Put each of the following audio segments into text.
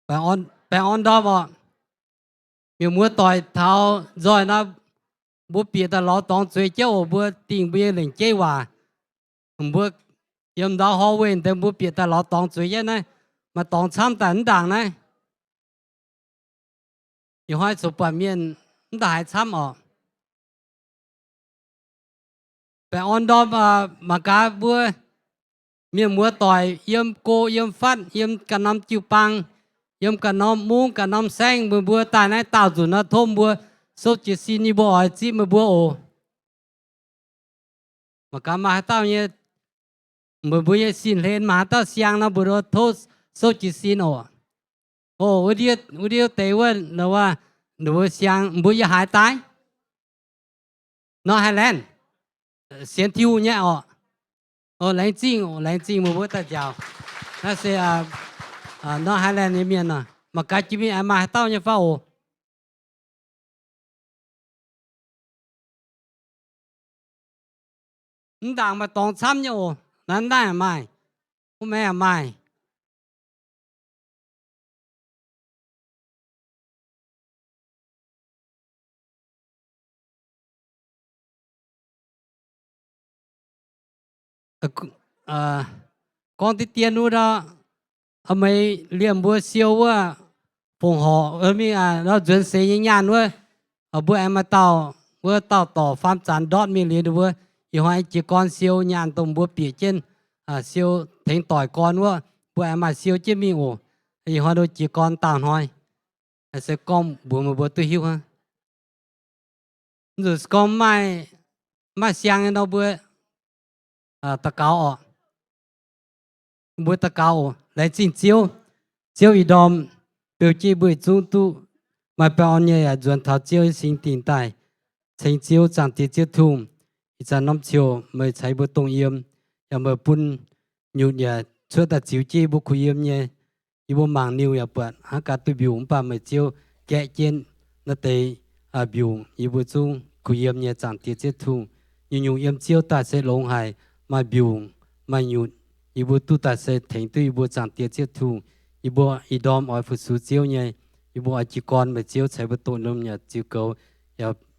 Baengh orn ndorm oc. Mienh muoz-doic taux nzoih nor, mbuo bieqc daaih lorz dorngx zueiz jienv oc. Mbuo dingh mbuo nyei lengc jeiv waac, mbuo yiem ndau hallway deix mbuo bieqc daaih lorz dorngx zueiz jienv naaiv, maaih dorngx camv daaih mv ndaangc naaiv. Ih hnoi zuqc buatc mienh mv daaih haaix camv oc. Baengh orn ndorm mangc gaax mbuo mienh muoz-doic yiem go yiem fatv, yiem ganh norm jiu-baang, yiem ganh norm mungv ganh norm saengv, meih mbuo daaih naaiv daauh nzunc nor tov mbuo souv jiez sin, yie mbuo oix zipv meih mbuo oc. Mangc gaax maaih haaix dauh nyei, meih mbuo nyei sin hlen maaih haaix dauh siang nor, mbuo tov souv jiez sin oc. O, wuov ndiev deix wuov, ninh mbuo siang, mbuo yiem haaix daaih? North Highland, sienx Tin-Hungh nyei oc. O, laengz zingh, laengz zingh meih mbuo daaih nziaauc. Naaiv se North Highland nyei mienh oc. Mangc gaax jiex mingh aengx maaih haaix dauh nyei fai oc. Mv ndaangc maaih dorngx camv nyei oc. Naaiv naaiv maaih, wuov maengx maaih. Gorngv diqv dien wuov ndau, meih liemh mbuo siou wuov, fongc horc mingh nzuonx seix nyei nyaanh wuov, mbuo aengx maaih dauh, wuov dauh dorc faam zanc ndortv mingh liuz ninh mbuo, ih hnoi jiez gorn siou nyaanh dongh mbuo bieqc jienv siou tengx doic gorn wuov, mbuo aengx maaih siou jienv mingh oc. Ih hnoi nor jiez gorn daauh hnoi, se gorngv mbuox meih mbuo duqv hiuv hnangv. Nzunc se gorngv maaih siang nyei nor mbuo daux gaux oc. Mbuo daux gaux oc. Laengz zingh Ziouv. Ziouv ih ndorm beu jienv mbuo yietc zungv duqv maaih baengh orn nyei yaac nzuonx taux Ziouv nyei singx dingc daaih ceng Ziouv, Zaangc Diex Ziouv Tin-Hungh. Ih zanc norm ziouc meih ceix mbuo dongh yiem, yaac meih bun nyutc yaac cuotv daaih ziux jienv yie mbuo kuh yiem nyei. Yie mbuo mangc niuh yaac buatc hnangv gaax duqv mbiungc, mv baac meih Ziouv gaeqv jienv naaiv deix mbiungc yie mbuo zungv kuh yiem nyei, Zaangc Diex Ziouv Tin-Hungh. Nyungc-nyungc yiem Ziouv daaih se longx haic, maaih mbiungc, maaih nyutc, yie mbuo duqv daaih se tengx duqv yie mbuo, Zaangc Diex Ziouv Tin-Hungh. Yie mbuo ih ndorm oix fu-sux Ziouv nyei. Yie mbuo oix jiez gorn meih Ziouv ceix mbuo doqc lomh yaac ziux goux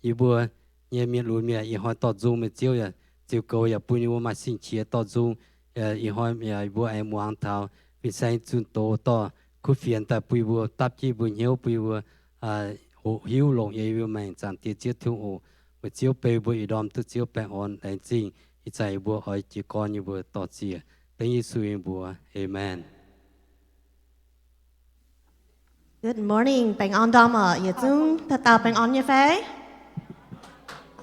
yie mbuo nyei mienh lunx mi'aqv. Ih hnoi dorh nzung meih Ziouv yaac ziux goux yaac bun yie mbuo maaih sin-qiex dorh nzung. Ih hnoi yie mbuo aengx muangx taux fin-saeng zunh doz dorh kuv fienx daaih bun yie mbuo, dapv jienv yie mbuo hnyouv, bun yie mbuo hoqc hiuv longc yie mbuo maengc, Zaangc Diex Ziouv Tin-Hungh oc. Meih Ziouv beu mbuo ih ndorm duqv Ziouv baengh orn. Laengz zingh. Ih zanc yie mbuo oix jiez gorn yie mbuo dorh ziec dengv Yesu nyei mbuox. Aamen. Good morning. Baengh orn ndorm oc. Yietc zungv dauh dauh baengh orn nyei fai?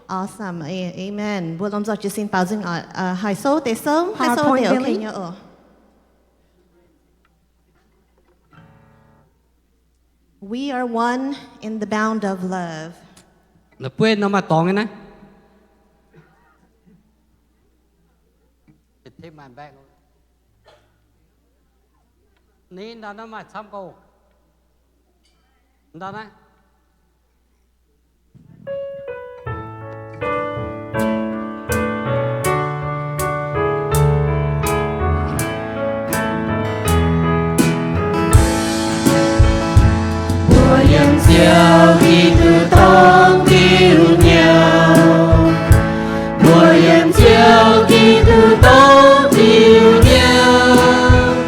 Awesome. Amen. Mbuo lomh nzoih jiez sin baaux nzung oc. Haih souv deix souv, haih souv deix ok nyei oc. We are one in the bond of love. Naaiv bueiv nor maaih dorngx nyei naaiv. Ni ndau naaiv maaih camv gouv. Ndau naaiv. Mbuo yiem Ziouv Giduc dongh diuh nyouz. Mbuo yiem Ziouv Giduc dongh diuh nyouz.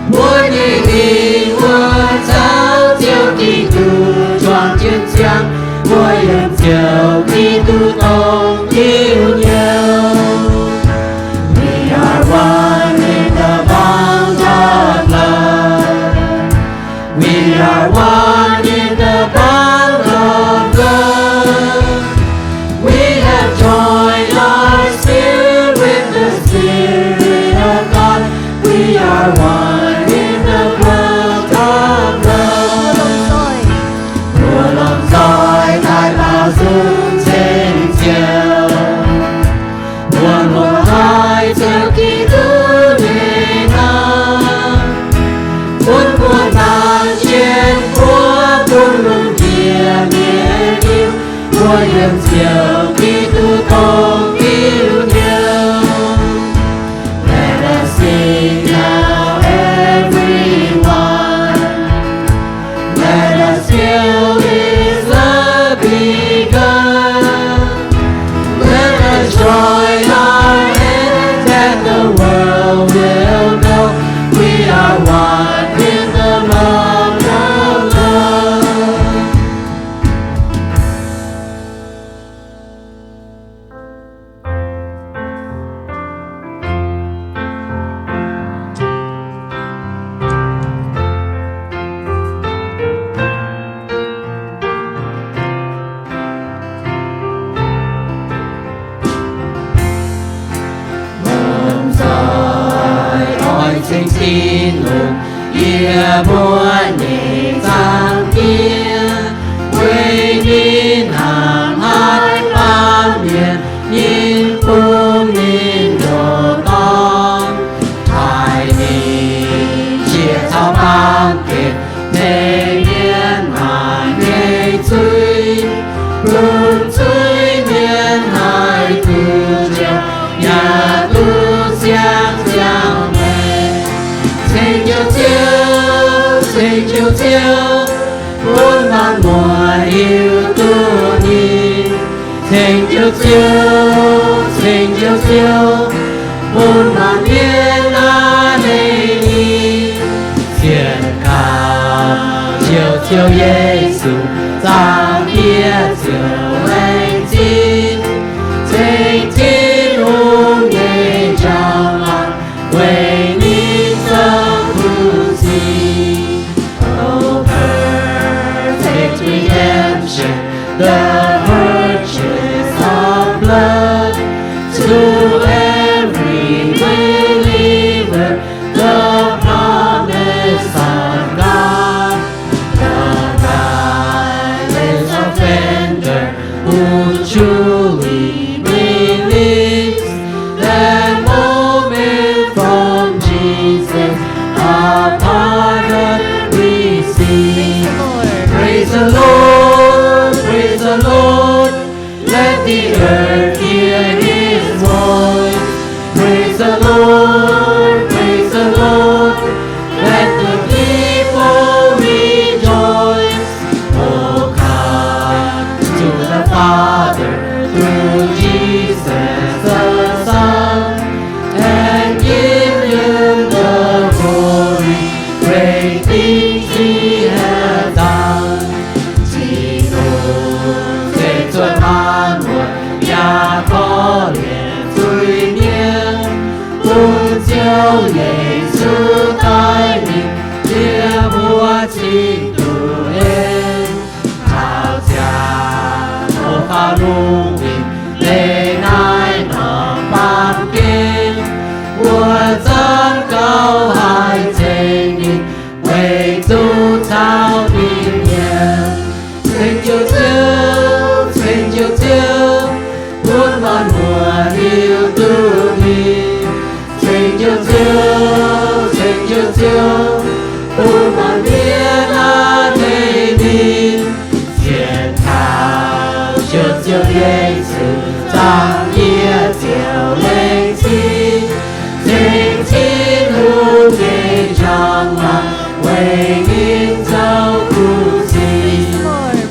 Mbuo nyei lingh wuov caux Ziouv Giduc juangc jienv ziangh. Mbuo yiem Ziouv Giduc dongh diuh nyouz. We are one in the bond of love. We are one in the bond of love. We have joined our spirit with the Spirit of God. We are one in the blood of love. Mbuo lomh nzoih daaih baaux nzung ceng Ziouv. Mbuo muoz-doic Ziouv Giduc nyei nor, bun mbuo dangh jienv mbuo bun lungh ndiev mienh hiuv, mbuo yiem Ziouv Giduc dongh diuh nyouz. Let us sing now, everyone. Tin-Hungh, yie mbuo nyei Zaangc Diex, weic ninh hnangv haaix baamh mienh nyei bung ninh ndoqc dorn, haiz ninh qiex caux baamh gen tengx mienh maaic nyei zuiz, bun zuiz mienh haih duqv njoux, yaac duqv siang ziangh maengc. Ceng Ziouv Ziouv, ceng Ziouv Ziouv, bun maanc muotc hiuv duqv ninh. Ceng Ziouv Ziouv, ceng Ziouv Ziouv, bun maanc mienh aav leiz ninh. Sienx kaux Ziouv Ziouv Yesu, Zaangc Diex ziouc laengz zingh. Ceng Tin-Hungh nyei njang-laangc weic ninh zoux kuv sing. Oh, perfect redemption, the purchase of blood, to every believer, the promise of God, the guiltless offender who truly believes, that moment from Jesus a pardon receives. Praise the Lord, praise the Lord, let the earth hear his voice. Praise the Lord, praise the Lord, let the people rejoice. Oh, come to the Father through Jesus the Son, and give him the glory, great things he has done. Tin-Hungh se zuotc maanc muotc yaac korv-lienh zuiz-mienh, bun Ziouv Yesu daaih mingh, yie mbuo cingx duqv en. Taux ziangh hoc faaux lungh ndiev, leih naaiv norm baamh gen, mbuo zaangc gauh haih ceng ninh, weic zuqc caux ninh mienh. Ceng Ziouv Ziouv, ceng Ziouv Ziouv, bun maanc muotc hiuv duqv ninh. Ceng Ziouv Ziouv, ceng Ziouv Ziouv, bun maanc mienh aav leiz ninh. Sienx kaux Ziouv Ziouv Yesu, Zaangc Diex ziouc laengz zingh. Ceng Tin-Hungh nyei njang-laangc weic ninh zoux kuv sing.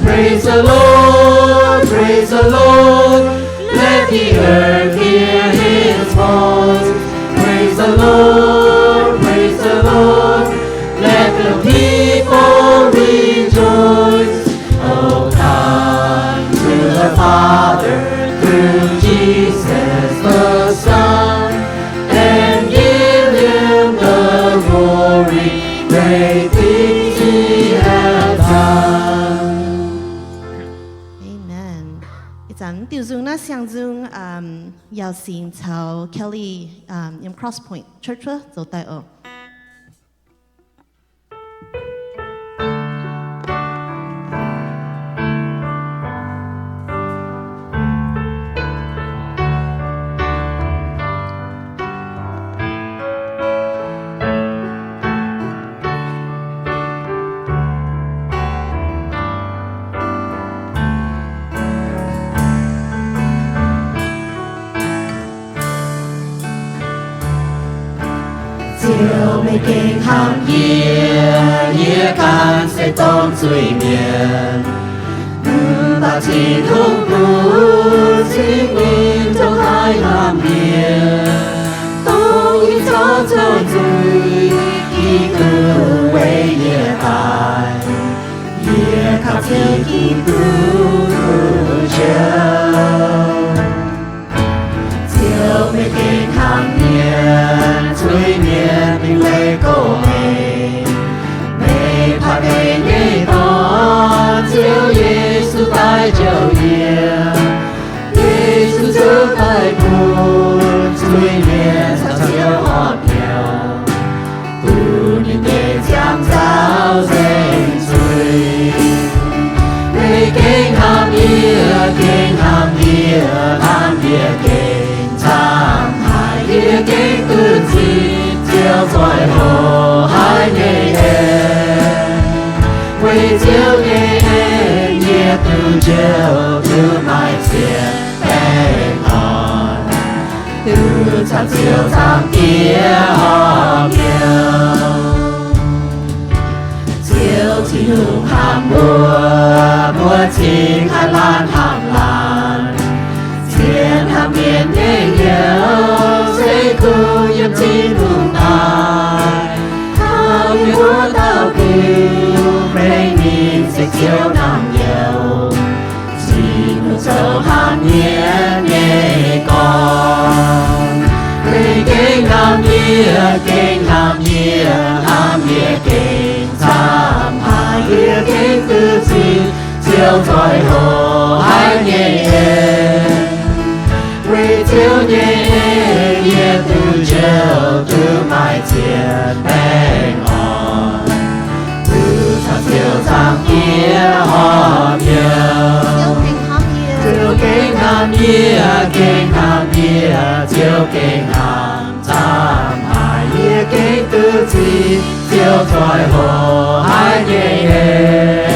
Praise the Lord, praise the Lord, let the earth hear his voice. Praise the Lord, praise the Lord, let the people rejoice. Oh, come to the Father through Jesus the Son, and give him the glory, great things he has done. Amen. Ih zanc diuh nzung naaiv siang nzung, um, Yao Sing caux Kelly, um, yiem Cross Point Church wuov zoux daaih oc. Ziouv, meih gengh hnamv yie, yie ganh se dorn zuiz-mienh. Mv baac Tin-Hungh bun Singx Lingh dongh haih hnamv yie, dongh yie zoux zuiz, Giduc weic yie daic, yie kaux Ziouv Giduc njoux. Ziouv, meih gengh hnamv mienh, zuiz-mienh mingh leiz gorx-mengh. Meih paaiv meih nyei Dorn, Ziouv Yesu, daaih njoux yie. Yesu ziouc daaih bun zuiz-mienh caux Ziouv horpc nyouh, Gengh duqv zipv Ziouv zoih hoc haiv nyei en. Weic Ziouv nyei en yie duqv njoux duqv maaih ziex baengh orn, duqv caux Ziouv Zaangc Diex horpc hnyouv. Ziouv Tin-Hungh hnamv mbuo, mbuo cingx haih laanh hnamv laanh. Zien hnamv mienh nyei hnyouv se kungx yiem Tin-Hungh daaih. Taux yie mbuo dauh diuh mengh ninh se Ziouv naamh nyouz. Tin-Hungh zoux hnamv mienh nyei gorn. Meih gengh hnamv yie, gengh hnamv yie, hnamv yie gengh camv haic. Yie gengh duqv zipv Ziouv zoih hoc haiv nyei en. Weic Ziouv nyei en yie duqv njoux duqv maaih ziex baengh orn, duqv caux Ziouv Zaangc Diex horpc hnyouv. Ziouv gengh hnamv yie, gengh hnamv yie, Ziouv gengh hnamv camv haic. Yie gengh duqv zipv Ziouv zoih hoc haiv nyei en.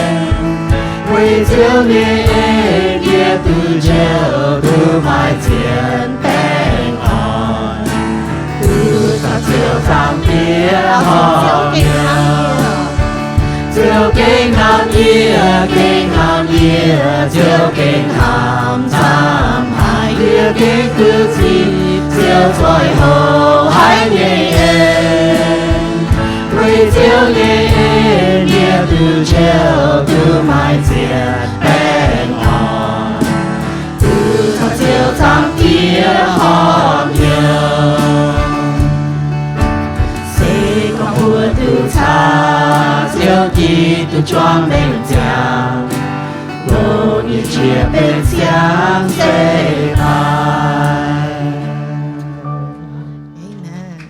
Weic Ziouv nyei en yie duqv njoux duqv maaih ziex baengh orn, duqv caux Ziouv Zaangc Diex horpc hnyouv. Ziouv gengh hnamv yie, gengh hnamv yie, Ziouv gengh hnamv camv haic. Yie gengh duqv zipv Ziouv zoih hoc haiv nyei en. Weic Ziouv nyei en yie duqv njoux duqv maaih ziex baengh orn, duqv caux Ziouv Zaangc Diex horpc hnyouv. Se gorngv mbuo duqv caux Ziouv Giduc juangv mengh ziangx, longc nyei qiex benx siang-zeix daaih. Amen.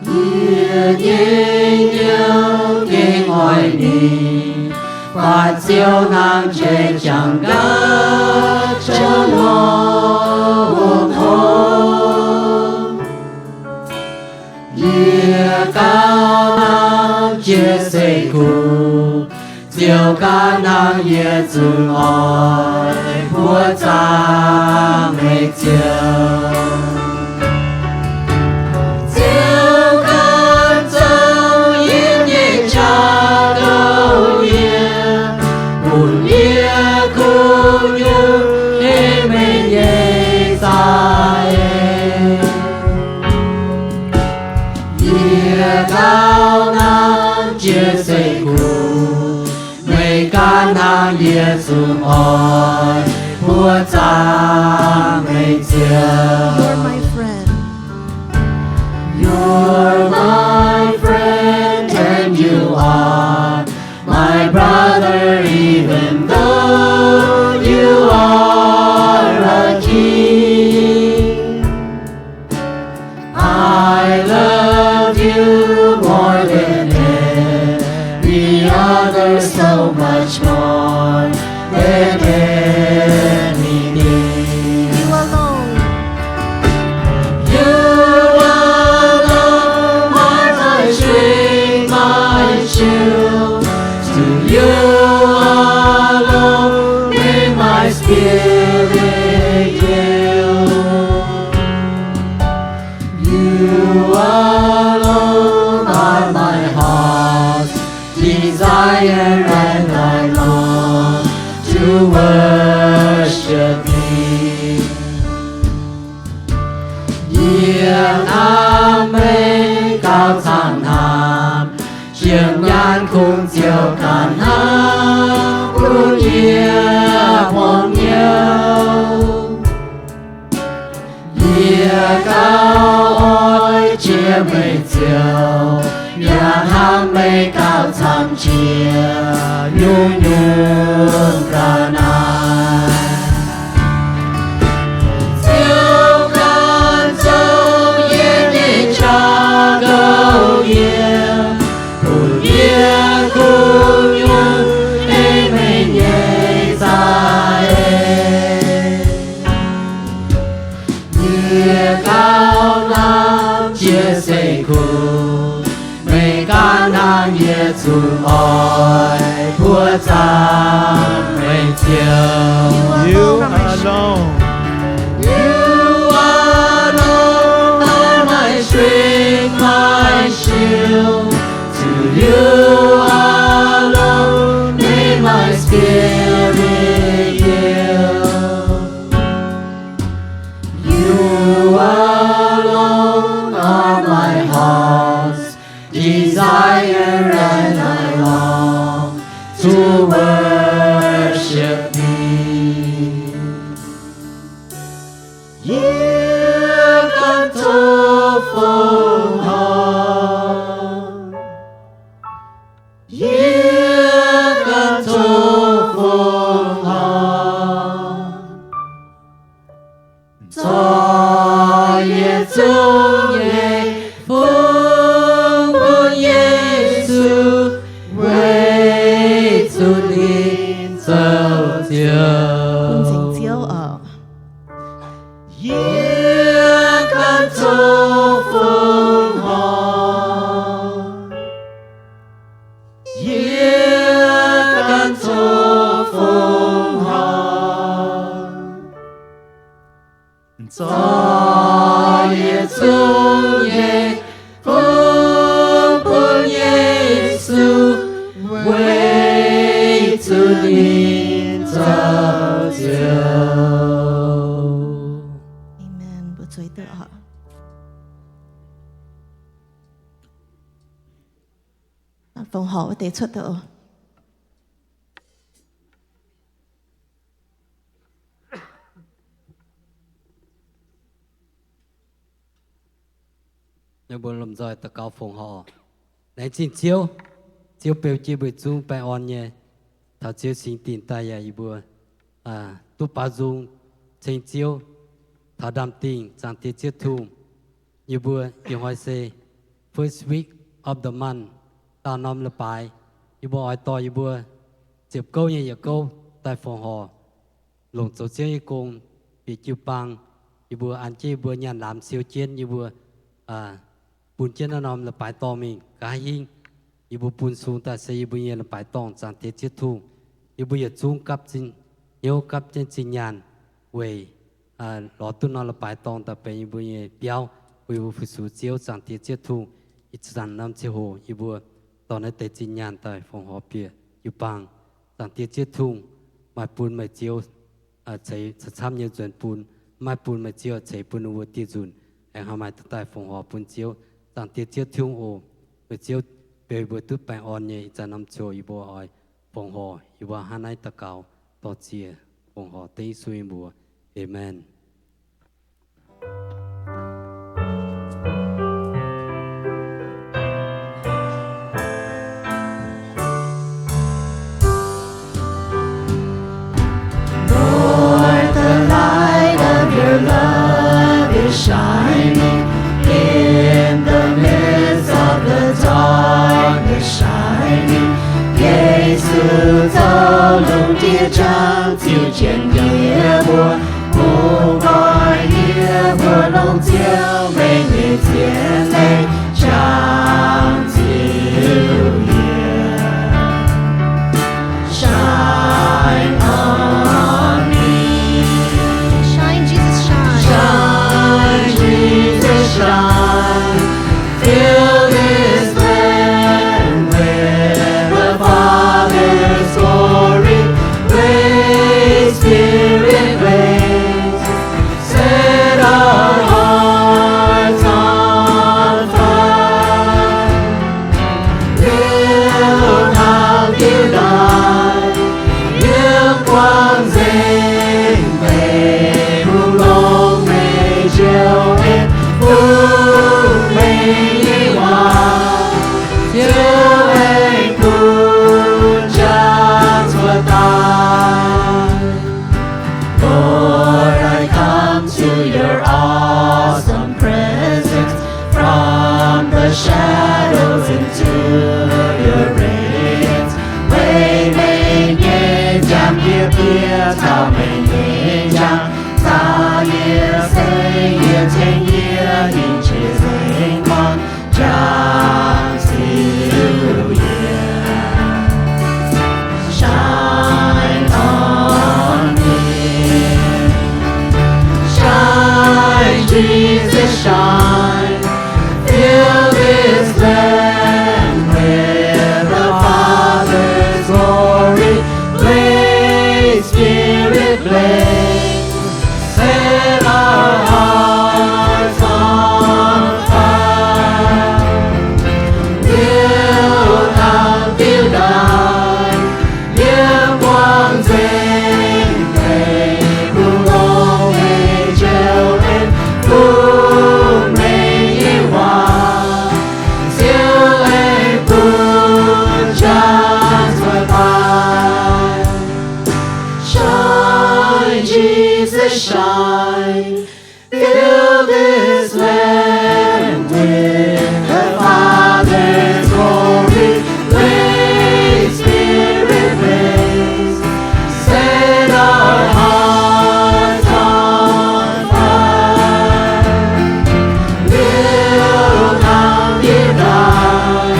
Yie nyei hnyouv gengh oix ninh, faatv Ziouv hnangv jai jangx gaax zouv lorh wuom hopv. Yie gauh hnangv jiex seix kuv, Ziouv gaax hnangv yie zuqc oix buov zaangc meih Ziouv. Ziouv ganh zoux yie nyei jauv-louc yiem, bun yie kuv nyungc ei meih nyei za'eix. Yie gauh hnangv jiex seix kuv, meih ganh hnangv yie zuqc oix buov zaangc meih Ziouv. You're my friend. You're my friend and you are my brother, even though you are a king. I love you more than any other, so much more than anything. You alone. You alone are my strength, my shield. To you alone may my spirit yield. You alone are my heart's desire, and I long to worship thee. Yie hnamv meih gauh zaangc hnamv, jiem nyaanh kungx Ziouv ganh hnamv bun yie buangh hnyouv. Yie gauh oix jiex meih Ziouv, yaac hnamv meih gauh camv jiex nyungc-nyungc ga'naaiv. Ziouv Yie gauh lamh jiex seix kuv, meih ganh hnangv yie zuqc oix buoqv zaangc meih Ziouv. You alone. You alone are my strength, my shield. To you alone may my spirit yield. You alone are my heart's desire, and I long to worship thee. Yie ganh tov fongc horc. Yie ganh tov fongc horc. Zoux yietc zungv nyei fungx bun Yesu, weic zuqc ninh zoux Ziouv. Yie ganh tov fongc horc. Yie ganh tov fongc horc. Zoux yietc zungv nyei fungx bun Yesu, weic zuqc ninh zoux Ziouv. Amen. Mbuo zueiz duqv oc. Fongc horc wuov deix cuotv duqv oc. Mbuo lomh nzoih daux gaux fongc horc. Laengz zingh Ziouv, Ziouv beu jienv mbuo zungv baengh orn nyei. Taux Ziouv singx dingc daaih yaac yie mbuo duqv baaux nzung ceng Ziouv taux ndaamv-dingh. Zaangc Diex Ziouv Tungh, yie mbuo ih hnoi se first week of the month, daauh norm leiz-baaix. Yie mbuo oix dorh yie mbuo ziepc gouv nyei yietc gouv daaih fongc horc, longc zoux Ziouv nyei gong, bieqc jiu-baang. Yie mbuo an jienv yie mbuo nyaanh laamz siou jienv, yie mbuo bun jienv naaiv norm leiz-baaix dorngh mingh nqa'haav hingv. Yie mbuo bun sung daaih se yie mbuo nyei leiz-baaix dorngh. Zaangc Diex Ziouv Tungh, yie mbuo yietc zungv gapv zinh hnyouv, gapv jienv zinh nyaanh weic lorz duqv norm leiz-baaix dorngh daaih benx yie mbuo nyei biauv, bun yie mbuo fu-sux Ziouv. Zaangc Diex Ziouv Tungh, ih zanc norm ziangh hoc yie mbuo dorh naaiv deix zinh nyaanh daaih fongc horc bieqc jiu-baang. Zaangc Diex Ziouv Tungh, maaih bun meih Ziouv ceix camv-camv nyei nzuonx bun, maaih bun meih Ziouv ceix bun ninh mbuo dieh nzunc, aengx haih maaih daaih fongc horc bun Ziouv. Zaangc Diex Ziouv Tungh oc, meih Ziouv beu yie mbuo duqv baengh orn nyei. Ih zanc norm ziangh hoc yie mbuo oix fongc horc, yie mbuo hnangv naaiv daux gaux dorh ziec fongc horc dengv Yesu nyei mbuox. Aamen. Lord, the light of your love is shining in the midst of the darkness shining. Yesu zoux lungh ndiev jangx ziux jienv yie mbuo, bungx nqoi yie mbuo longc Ziouv meih nyei zien leiz jangx ziux yie. Shine on me. Shine, Jesus, shine. Shine, Jesus, shine. Fill this land with the Father's glory. Raise, Spirit, raise. Set our hearts on fire. Liuz hnangv diuh ndaangc, liuz quang nzengc, meih bungx longx meih njoux aengx bungx meih nyei waac, Ziouv aengx bun jaax cuotv daaih. Lord, I come to your awesome presence, from the shadows into your radiance. Weic meih nyei njang-bieqc bieqc taux meih nyei njang, zaqc yie seix yie Ceng yie ninh qiex nzengc muangx jangx Ziouv yie. Shine on me. Shine, Jesus, shine. Fill this land with the Father's glory. Blaze, Spirit, blaze. Set our hearts on fire. Liuz hnamv diuh daaih, yiem guanh nzengc deic-bung longx nyei jouh aengx bun meih nyei waac, Ziouv aengx bun jangx cuotv daaih. Shine, Jesus, shine. Fill this land with the Father's glory. Blaze, Spirit, blaze. Set our hearts on fire. Liuz hnamv diuh daaih,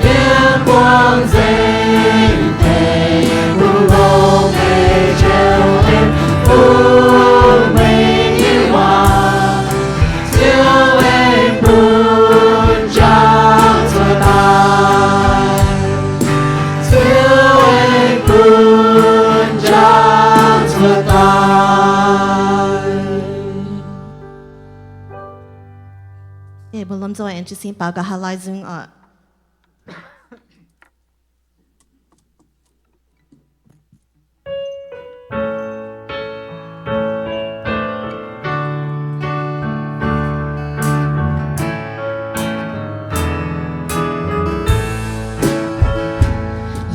yiem guanh nzengc deic-bung longx nyei jouh aengx bun meih nyei waac, Ziouv aengx bun jangx cuotv daaih. Ziouv aengx bun jangx cuotv daaih. Mbuo lomh nzoih aengx jiez sin baaux ga'haav laai nzung oc.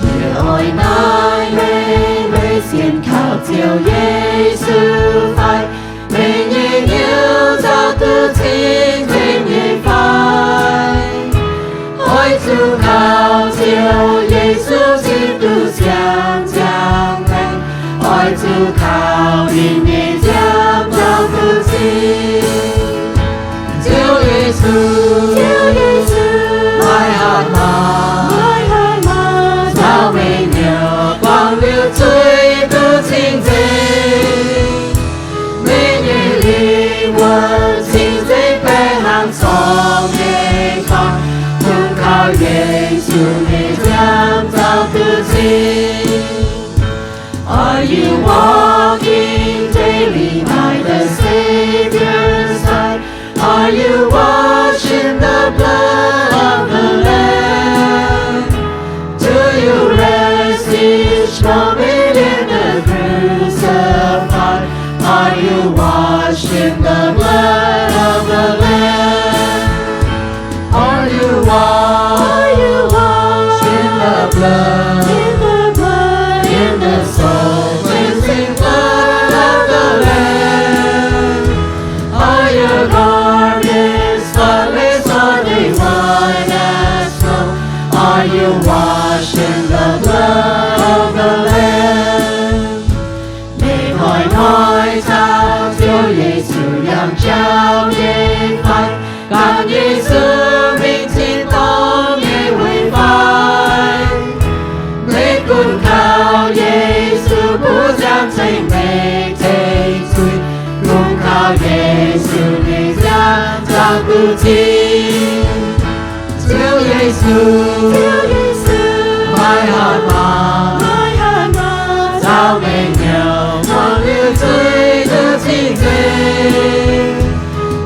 Yie oix naaiv meih sienx kaux Ziouv Yesu fai? Meih nyei hnyouv nzauh duqv cing-nzengc nyei fai? Oix zuqc kaux Ziouv Yesu cing duqv siang-ziangh maengx. Oix zuqc kaux ninh nyei nziaamv nzauh duqv cing. Ziouv Yesu, Ziouv Yesu, maiv haih maah, maiv haih maah, nzauh meih nyei buangh liuz zuiz duqv cing-nzengc. Meih nyei lingh wuonh cing-nzengc baeqc hnangv zorngh nyei dorngx, kungx kaux Yesu nyei nziaamv nzauh duqv cing. Are you walking daily by the Savior's side? Are you washed in the blood of the Lamb? Do you rest each moment in the Crucified? Are you washed in the blood of the Lamb? Are you washed, are you washed in the blood, in the blood, in the soul cleansing blood of the Lamb? Are your garments spotless? Are they white as snow? Are you washed in the blood of the Lamb? Meih hnoi-hnoi caux Ziouv Yesu yangh jauv nyei fai? Gan Yesu mingh cin-dorngh nyei wuov fai? Meih gunv kaux Yesu mbuo nziaamv ceng meih tengx zuiz, kungx kaux Yesu nyei nziaamv nzauh duqv cing. Ziouv Yesu, Ziouv Yesu, maiv haih maah, maiv haih maah, nzauh meih nyei buangh liuz zuiz duqv cing-nzengc.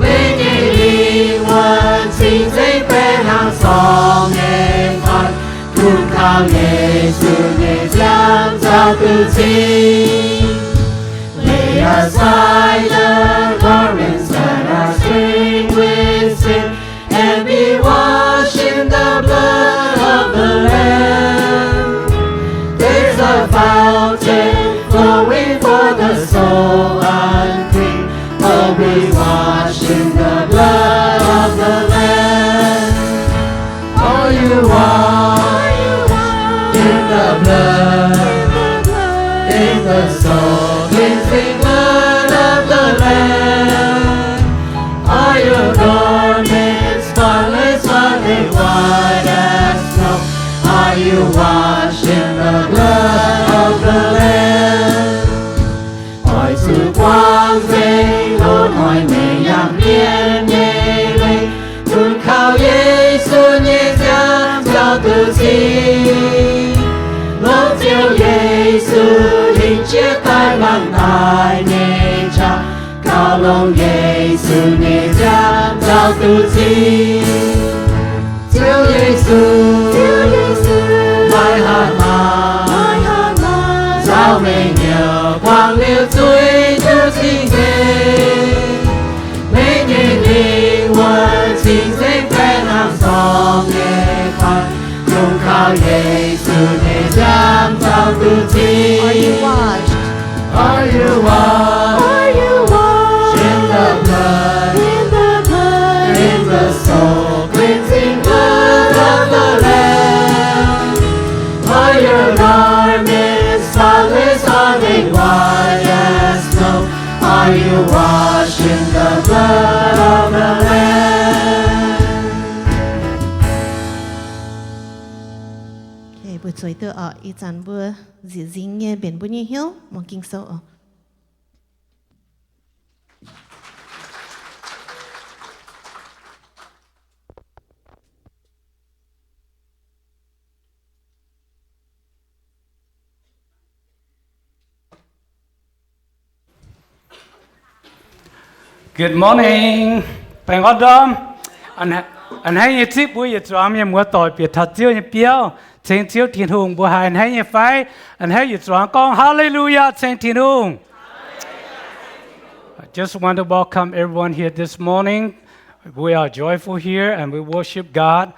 Meih nyei lingh wuonh cing-nzengc baeqc hnangv zorngh nyei dorngx, kungx kaux Yesu nyei nziaamv nzauh duqv cing. Lay aside the garments that are stained with sin and be washed in the blood of the Lamb. There's a fountain flowing for the soul unclean. Oh, be washed in the blood of the Lamb. Are you washed in the blood, in the soul cleansing blood of the Lamb? Mienh nyei leiz, bun kaux Yesu nyei nziaamv nzauh duqv cing. Longc Ziouv Yesu lingc jiex daaih mangc daaih nyei qaqv, gauh longc Yesu nyei nziaamv nzauh duqv cing. Ziouv Yesu, Ziouv Yesu, maaih hatc maaz, maaih hatc maaz, nzauh meih nyei buangh liuz zuiz duqv cing-nzengc. Meih nyei lingc wuov cing-nzengc baeqc hnangv zorngh nyei kuaaiv, dongh kaux Yesu nyei nziaamv nzauh duqv cing. Are you washed? Are you washed? Are you washed in the blood? In the blood. In the soul cleansing blood of the Lamb? Are your garments spotless? Are they white as snow? Are you washed in the blood of the Lamb? Okay, mbuo zueiz duqv oc. Ih zanc mbuo nzieqc nzingx nyei mbenc mbuo nyei hnyouv muangx Ging-Sou oc. Good morning. Baengh orn ndorm. A'hneiv nyei zipv mbuo yietc zuangx mienh muoz doic bieqc taux Ziouv nyei biauv, ceng Ziouv Tin-Hungh. Mbuo haiz a'hneiv nyei fai? A'hneiv yietc zuangx gorngv Haleluyaa, ceng Tin-Hungh. I just want to welcome everyone here this morning. We are joyful here and we worship God.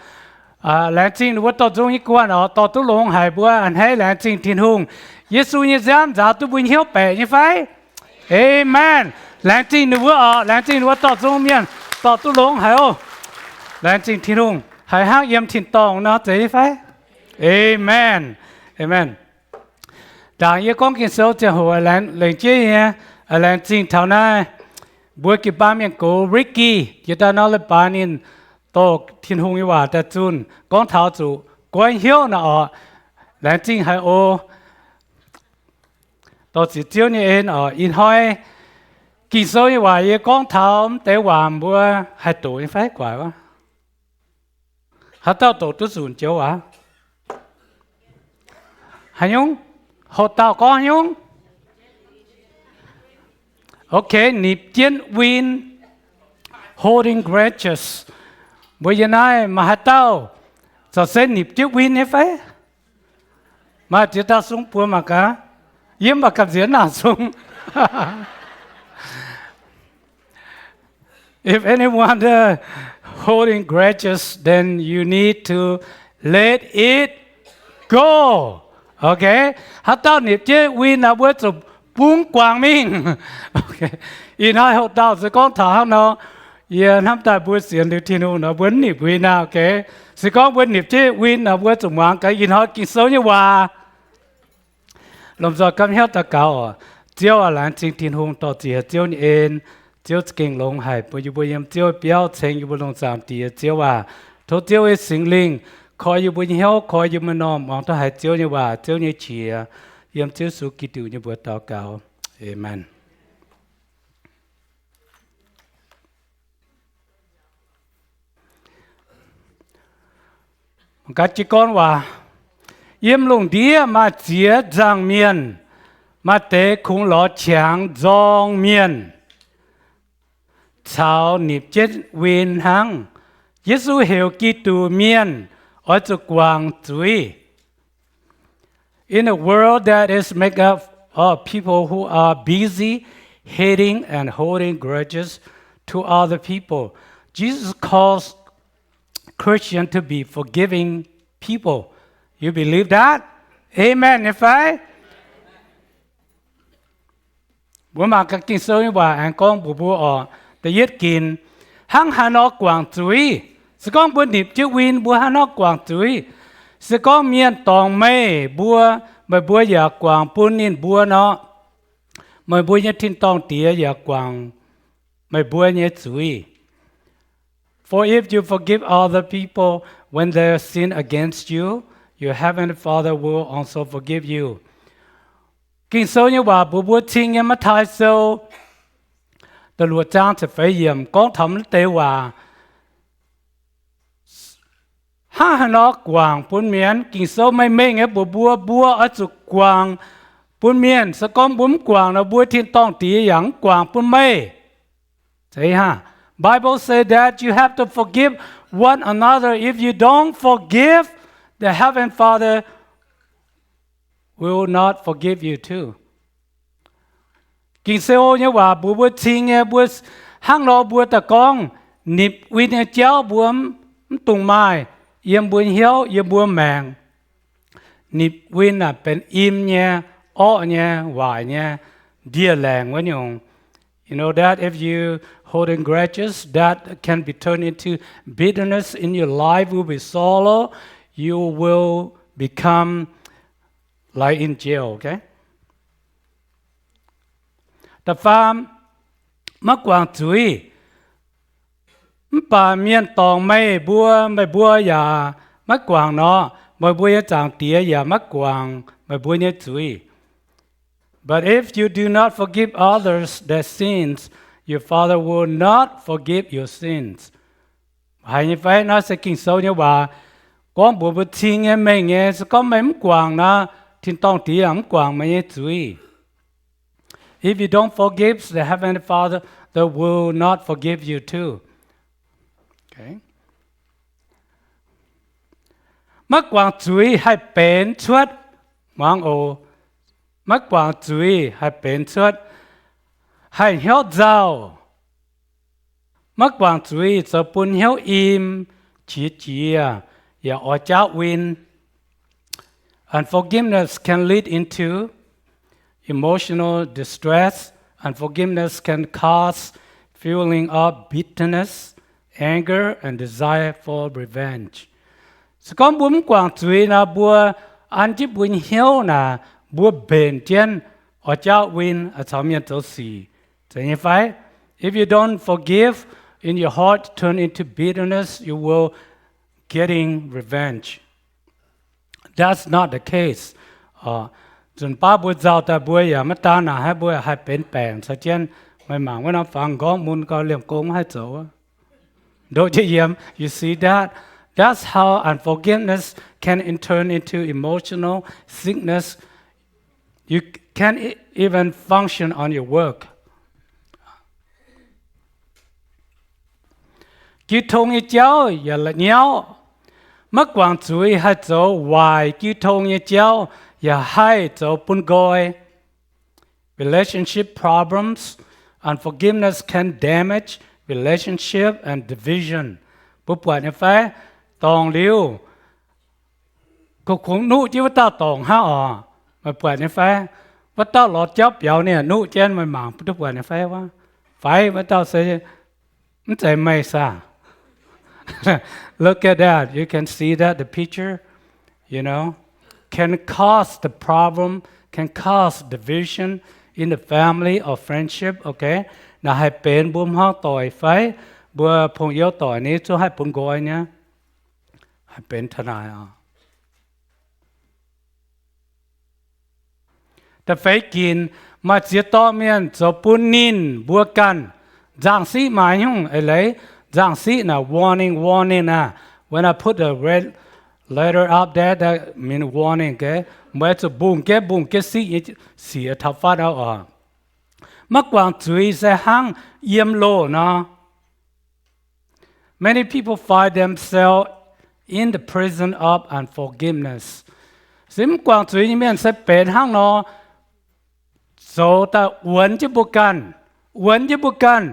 Laengz zingh ninh mbuo dorh nzung nyei guanh oc, dorh duqv longx haic mbuo a'hneiv laengz zingh Tin-Hungh. Yesu nyei nziaamv nzaaux duqv mbuo hnyouv baeqc nyei fai? Amen. Laengz zingh ninh mbuo oc, laengz zingh ninh mbuo dorh nzung mienh dorh duqv longx haic oc. Laengz zingh Tin-Hungh. Haiz hnangv yiem tin-dorngh nor zeiz nyei fai? Amen. Amen. Ndaangc yie gorngv Ging-Sou ziangh hoc lengc jeiv nyei, laengz zingh taux naaiv mbuo jiu-baang mienh gox Ricky, jiex daaih nor leiz-baaix ninh dorh Tin-Hungh nyei waac daaih zunh, gorngv taux zuqc goiv hnyouv naaic oc. Laengz zingh haic oc. Dorh ziec Ziouv nyei en oc. Ih hnoi Ging-Sou nyei waac yie gorngv taux mv deix waac mbuo haih doqc nyei fai guaix wuov? Haaix dauh doqc duqv nzunc joux waac? Haaix nyungc? Hoqc dauh gorngv haaix nyungc? Okay, nipc jienv win, holding grudges. Mbuo yiem naaiv maaih haaix dauh corc se nipc jienv win nyei fai? Maaih ziex dauh sung buoz mangc gaax. Yiem mv baac gamh nziex naaic sung. If anyone uh, holding grudges, then you need to let it go. Okay? Haaix dauh nipc jienv win nor, mbuo zuqc bungx guangc mingh. Ih hnoi hoqc dauh se gorngv taux hnangv nor, yie hnamv daaih mbuo sienx liuz Tin-Hungh nor, mbuo mv nipc win aqv. Okay? Se gorngv mbuo nipc jienv win nor, mbuo zuqc muangx gaax ih hnoi Ging-Sou nyei waac. Lomh nzoih gapv hnyouv daux gaux oc. Ziouv aac, laengz zingh Tin-Hungh dorh ziec Ziouv nyei en. Ziouv za'gengh longx haic bun yie mbuo yiem Ziouv biauv ceng yie mbuo lungh zaangc Diex. Ziouv aac, tov Ziouv nyei Singx Lingh koi yie mbuo nyei hnyouv, koi yie mbuo m'normh muangx duqv haiz Ziouv nyei waac, Ziouv nyei qiex. Yiem Ziouv Yesu Giduc nyei mbuox daux gaux. Aamen. Ganh jiez gorn waac, yiem lungh ndiev maaih ziex nzangc mienh, maaih deix kungx lorz qangx nzorng mienh caux nipc jienv win hnangv. Yesu heuc Giduc mienh oix zuqc guangc zuiz. In a world that is made up of people who are busy hating and holding grudges to other people, Jesus calls Christians to be forgiving people. You believe that? Amen nyei fai? Mbuo mangc gaax Ging-Sou nyei waac aengx gorngv mbuox mbuo oc. Da'yietv ginc, hnangv haaix nor guangc zuiz? Se gorngv mbuo nipc jienv win, mbuo hnangv haaix nor guangc zuiz? Se gorngv mienh dorngc meih mbuo, meih mbuo yaac guangc bun ninh mbuo nor, meih mbuo nyei tin-dorngh Diex yaac guangc meih mbuo nyei zuiz. For if you forgive other people when they sin against you, your heavenly Father will also forgive you. Ging-Sou nyei waac mbuox mbuo cing yiem Matv^taai Sou da'luoqc zaang ziepc feix yiemc gorngv taux naaiv deix waac. Hnangv haaix nor guangc bun mienh? Ging-Sou mengh mengh nyei mbuox mbuo, mbuo oix zuqc guangc bun mienh. Se gorngv mbuo mv guangc nor, mbuo tin-dorngh Diex yaac mv guangc bun meih. Bible say that you have to forgive one another. If you don't forgive, the Heavenly Father will not forgive you too. Ging-Sou nyei waac mbuox mbuo cing nyei, mbuo hnangv nor mbuo daaih gorngv, nipc win nyei jauv mbuo mv dungx maaih yiem mbuo hnyouv, yiem mbuo maengc. Nipc win naaic benx im nyei, orqv nyei, waaic nyei, ndie-laengc wuov nyungc. You know that if you holding grudges, that can be turned into bitterness in your life, will be sorrow. You will become like in jail, okay? Da'faam, maiv guangc zuiz. Mv baac mienh dorngc meih mbuo, meih mbuo yaac maiv guangc nor, meih mbuo nyei Zaangc Diex yaac maiv guangc meih mbuo nyei zuiz. But if you do not forgive others their sins, your Father will not forgive your sins. Haiz nyei fai? Naaiv se Ging-Sou nyei waac gorngv mbuox mbuo cing nyei, mengh nyei. Se gorngv meih mv guangc nor, tin-dorngh Diex yaac mv guangc meih nyei zuiz. If you don't forgive, the Heavenly Father, they will not forgive you too. Maiv guangc zuiz haih benx cuotv, muangx oc. Maiv guangc zuiz haih benx cuotv, haih hnyouv nzauh. Maiv guangc zuiz zoux bun hnyouv im, qiex jiez, yaac oix jaauv win. Unforgiveness can lead into emotional distress. Unforgiveness can cause feeling of bitterness, anger, and desire for revenge. Se gorngv mbuo mv guangc zuiz nor, mbuo an jienv mbuo hnyouv naaic, mbuo mbenc jienv oix jaauv win, oix caux mienh zoux sic. Zeiz nyei fai? If you don't forgive, in your heart turn into bitterness, you will getting revenge. That's not the case. Nzunc baav mbuo nzauh daaih mbuo yaac maiv daan naaic, haih mbuo haih benx baengc caux jienv. Meih mangc wuov norm fangx nqorngv mun gau, liemh gong maiv haih zoux. Ndoqv jienv yiem, you see that? That's how unforgiveness can in turn into emotional sickness. You can't e- even function on your work. Jiu tong nyei jauv yaac la'nyauv. Maiv guangc zuiz haih zoux waaic jiu tong nyei jauv, yaac haih zoux bun nqoi. Relationship problems, unforgiveness can damage relationship and division. Mbuo buatc nyei fai? Dorngc liuz, kungx nuqv jienv wuov dauh dorngc hnangv oc. Meih buatc nyei fai? Wuov dauh lorz jauv biaux ninh nuqv jienv, meih mangc duqv buatc nyei fai? Fai wuov dauh se mv zeiz meih saah? Look at that. You can see that the picture, you know, can cause the problem, can cause division in the family or friendship, okay? Naaic haih benx mbuo hmuangv doic fai mbuo pong-youv doic ni zungv haih bun nqoi nyei. Haih benx taux naaic oc. Da'feix ginc, maaih ziex dorngx mienh zoux bun ninh mbuo ganh. Nzangc-siqv maaih nyungc eix leiz, nzangc-siqv naaic warning, warning naaic. When I put the red letter up there, that mean warning, okay? Meih zuqc mbungh jienv, mbungh jienv siqv nyei sic taux fatv aqv oc. Maiv guangc zuiz se hnangv yiem loh nor. Many people find themselves in the prison of unforgiveness. Se mv guangc zuiz nyei mienh se benx hnangv nor, zoux daaih wuonx jienv mbuo ganh, wuonx jienv mbuo ganh,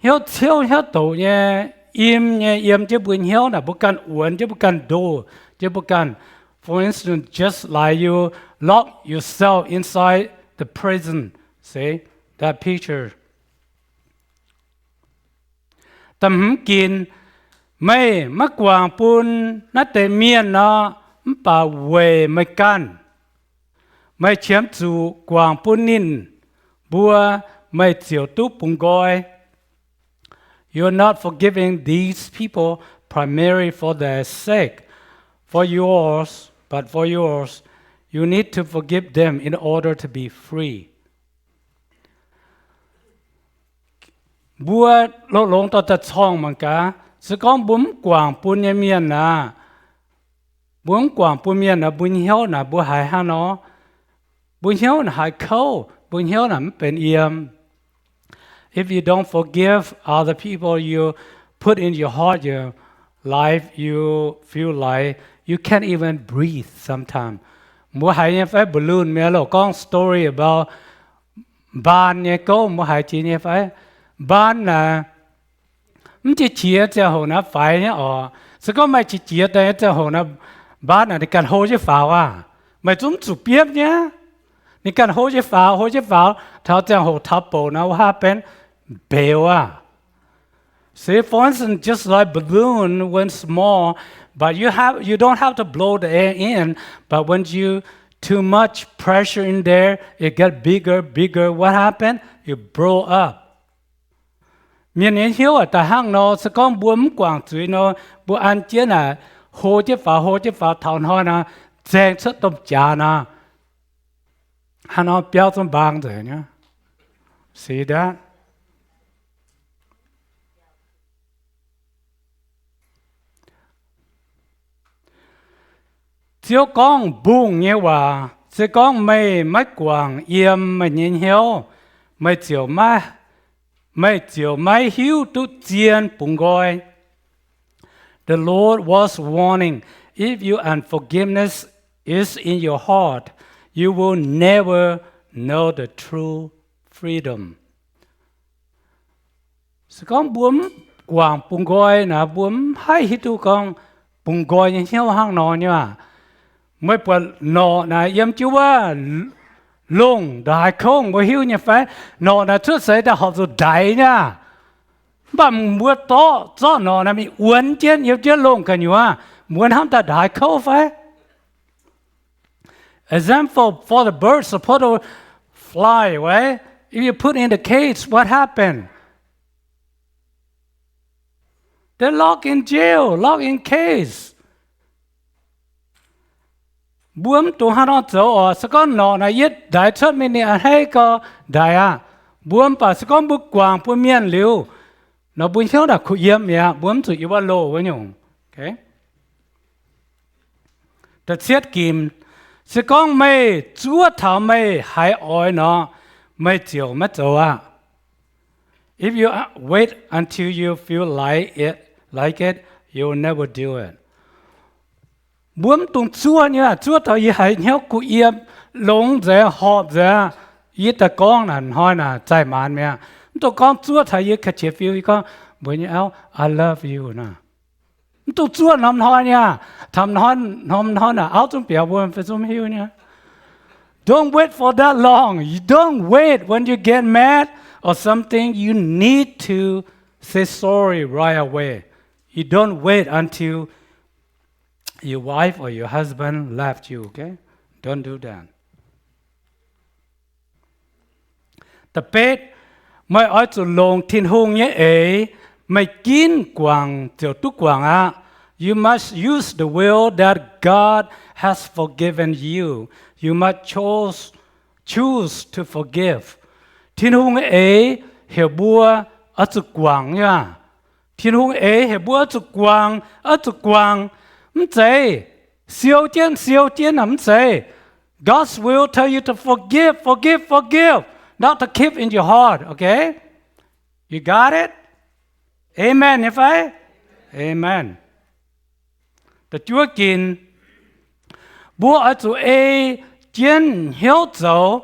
hnyouv ciouv hnyouv doqc nyei, im nyei yiem jienv mbuo hnyouv naaic mbuo ganh wuonx jienv mbuo ganh ndoh jienv mbuo ganh. For instance, just like you lock yourself inside the prison, see that picture. Da'hmz ginc, meih maiv guangc bun naaiv deix mienh nor, mv baac weic meih ganh. Meih qiemx zuqc guangc bun ninh mbuo, meih ziouc duqv bungx nqoi. You're not forgiving these people primarily for their sake, for yours, but for yours. You need to forgive them in order to be free. Mbuo longx-longx dorh daaih corngh mangc gaax, se gorngv mbuo mv guangc bun nyei mienh aah, mbuo mv guangc bun mienh aah, mbuo nyei hnyouv naaic mbuo haiz hnangv nor, mbuo hnyouv naaic haiz kouv, mbuo hnyouv naaic mv benx yiem. If you don't forgive other people, you put in your heart, your life, you feel like you can't even breathe sometimes. Mbuo haiz nyei fai? Balloon mienh loh gorngv story about mbaan nyei gouv, mbuo haiz jiex nyei fai? Mbaan naaic mv jiex qiex ziangh hoc naaic faix nyei oc. Se gorngv maaih qiex jiez daaih nyei ziangh hoc naaic, mbaan naaic ninh ganh hlo jienv faaux aqv. Meih zungv mv zuqc biopv nyei. Ninh ganh hlo jienv faaux, hlo jienv faaux, taux ziangh hoc taux bouc naaic, wuov haav benx mbeux aqv. See, for instance, just like balloon when small, but you have, you don't have to blow the air in, but when you too much pressure in there, it get bigger, bigger. What happen? It blow up. Mienh nyei hnyouv daaih hnangv nor, se gorngv mbuo mv guangc zuiz nor, mbuo an jienv naaic, hlo jienv faaux, hlo jienv faaux, taux hnoi naaic, zaeng cuotv domh jaax naaic, hnangv nor biauv zungv mbaang nzengc nyei. See that? Ziouv gorngv mbungh nyei waac, se gorngv meih maiv guangc yiem meih nyei hnyouv, meih ziouc maiv, meih ziouc maiv hiuv duqv zien bungx nqoi. The Lord was warning, if you unforgiveness is in your heart, you will never know the true freedom. Se gorngv mbuo mv guangc bungx nqoi naaic, mbuo mv haih hiuv duqv gorngv bungx nqoi nyei hnyouv hnangv nor nyei aqv. Meih buatc norqc naaic yiem jienv wuov longh ndongc haaix kouv, mbuo hiuv nyei fai? Norqc naaic cuotv seix daaih horpc zuqc ndaix nyei aqv. Mv baac mbuo dorqv zorqv norqc naaic mingh wuonx jienv yiem jienv longh gu'nyuoz, mbuo hnamv daaih ndongc haaix kouv fai? Example, for the bird supposed to fly, right? If you put in the cage, what happen? They lock in jail, lock in cage. Mbuo mv dungx hnangv nor zoux oc. Se gorngv norqc naaic yietv ndaix cuotv mingh, ninh a'hneiv gau ndaix aqv. Mbuo mv baac se gorngv mbuo guangc bun mienh liuz nor, mbuo hnyouv naaic kuh yiem mi'aqv. Mbuo mv zuqc yiem wuov loh wuov nyungc. Da'cietv ginc, se gorngv meih zuov taux meih haiz oix nor, meih ziouc maiv zoux aqv. If you wait until you feel like it, like it, you will never do it. Mbuo mv dungx zuov nyei, zuov taux yie haiz hnyouv kuh yiem, longx nzengc, horpc nzengc, yie daaih gorngv naaic hnoi naaic zaih maanz mi'aqv. Mv dungx gorngv zuov taux yie ka qiex fiu, yie gorngv mbuox nyei auv, I love you naaic. Mv dungx zuov norm hnoi nyei aqv. Taux norm hnoi naaic auv zungv biaux mbuo fai zungv hiuv nyei. Don't wait for that long. You don't wait when you get mad or something. You need to say sorry right away. You don't wait until your wife or your husband left you, okay? Don't do that. Da'betv, meih oix zuqc longc Tin-Hungh nyei eix, meih ginv guangc ziouc duqv guangc aqv. You must use the will that God has forgiven you. You must choose, choose to forgive. Tin-Hungh nyei eix heuc mbuo oix zuqc guangc nyei aqv. Tin-Hungh eix heuc mbuo oix zuqc guangc, oix zuqc guangc. Mv zeiz siou jienv, siou jienv naaic, mv zeiz. God's will tell you to forgive, forgive, forgive, not to keep in your heart, okay? You got it? Amen nyei fai? Amen. Da'juov ginc, mbuo oix zuqc ei jienv hnyouv zoux,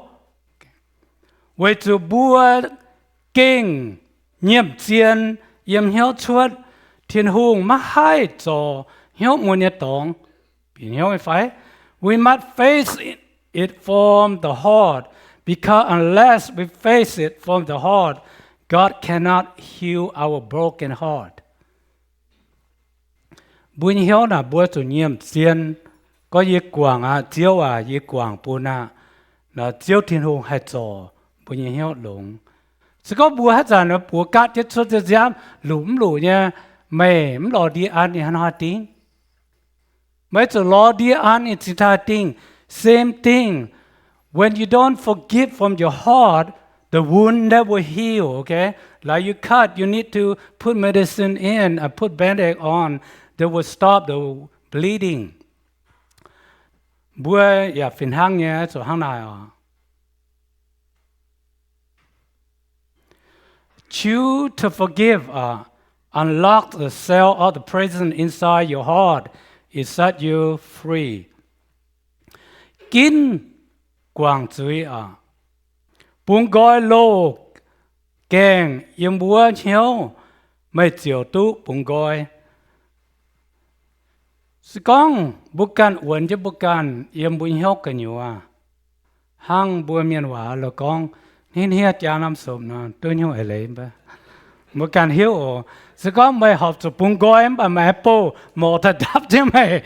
weic zuqc mbuo gengh nyiemc zien yiem hnyouv cuotv. Tin-Hungh maiv haih zorc hnyouv mun nyei dorngx. Bieqc hnyouv nyei fai? We must face it from the heart, because unless we face it from the heart, God cannot heal our broken heart. Mbuo nyei hnyouv naaic mbuo zuqc nyiemc zien, gorngv yie guangc aqv, Ziouv aac, yie guangc bun aqv. Naaic Ziouv Tin-Hungh haih zorc mbuo nyei hnyouv longx. Se gorngv mbuo haaix zanc buoz gaatv jienv cuotv nziaamv luqc mv luqc nyei, meih mv lorz ndie an ninh hnangv haaix dingv? Meih zuqc lorz ndie an ninh cingx taaih dingh. Same thing. When you don't forgive from your heart, the wound never heal, okay? Like you cut, you need to put medicine in and put Band-Aid on that will stop the bleeding. Mbuo yaac fih hnangv nyei zuqc hnangv naaic oc. Choose to forgive, uh, unlock the cell of the prison inside your heart. It set you free. Ginv guangc zuiz oc. Bungx nqoi loz gaengh yiem wuov hnyouv, meih ziouc duqv bungx nqoi. Se gorngv mbuo ganh wuonx jienv mbuo ganh yiem mbuo hnyouv gu'nyuoz, hnangv mbuo mienh waac loz gorngv, hniev hniev jaa norm sopc nor, duqv hnyouv eix leiz mv baac mbuo ganh hiuv oc. Se gorngv meih horpc zuqc bungx nqoi mv baac meih aengx bouh morc daaih ndapv jienv meih,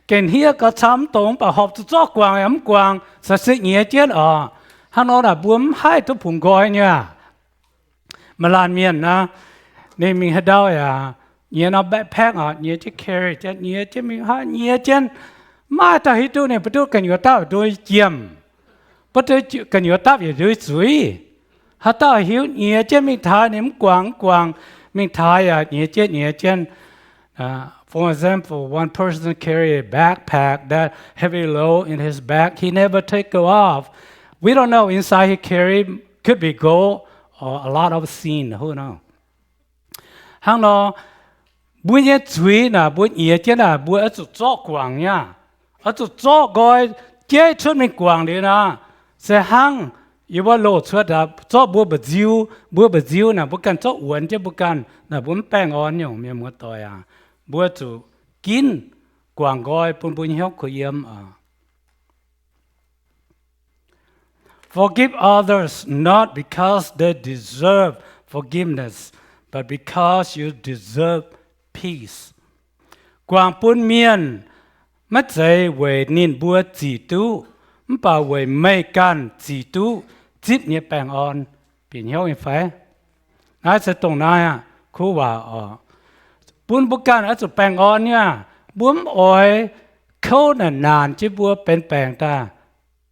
gengh hniev gauh camv mv dongz mv baac horpc zuqc zorqv guangc yaac mv guangc, se sieqv nyiex jienv oc. Hnangv nor naaic mbuo mv haih duqv bungx nqoi nyei aac. Maaih laanh mienh naaic, ninh mingh haaix ndau yaac nyiex norm backpack oc, nyiex jienv carry jienv, nyiex jienv mingh haaix nyiex jienv, maiv dauh hiuv duqv ninh mbuo duqv gu'nyuoz dapv nduov jiem, butv duqv gu'nyuoz dapv yietc nduov zuiz. Haaix dauh hiuv nyiex jienv mingh taaix ninh mv guangc mv guangc, mingh taaix yaac nyiex jienv nyiex jienv. Uh, for example, one person carry a backpack that heavy load in his back. He never take it off. We don't know inside he carry could be gold or a lot of sin. Who know? Hnangv nor, mbuo nyei zuiz naaic mbuo nyiex jienv naaic mbuo oix zuqc zorqv guangc nyei aac. Oix zuqc zorqv nqoi jeiv cuotv mingh guangc liuz naaic, se hnangv yie mbuo loz cuotv aqv, zorqv mbuo mba'nziu, mbuo mba'nziu naaic mbuo ganh zorqv wuonx jienv mbuo ganh naaic mbuo mv baengh orn nyungc, mienh muoz-doic aac. Mbuo zuqc ginv guangc nqoi bun mbuo nyei hnyouv kuh yiem oc. Forgive others not because they deserve forgiveness, but because you deserve peace. Guangc bun mienh maiv zeiz weic ninh mbuo zic duqv, mv baac weic meih ganh zic duqv zipv nyei baengh orn. Bieqc hnyouv nyei fai? Naaiv se dongh naaiv aqv, kuv waac oc. Bun mbuo ganh oix zuqc baengh orn nyei aac. Mbuo mv oix kouv naaic naanc jienv mbuo benx baengc daaih,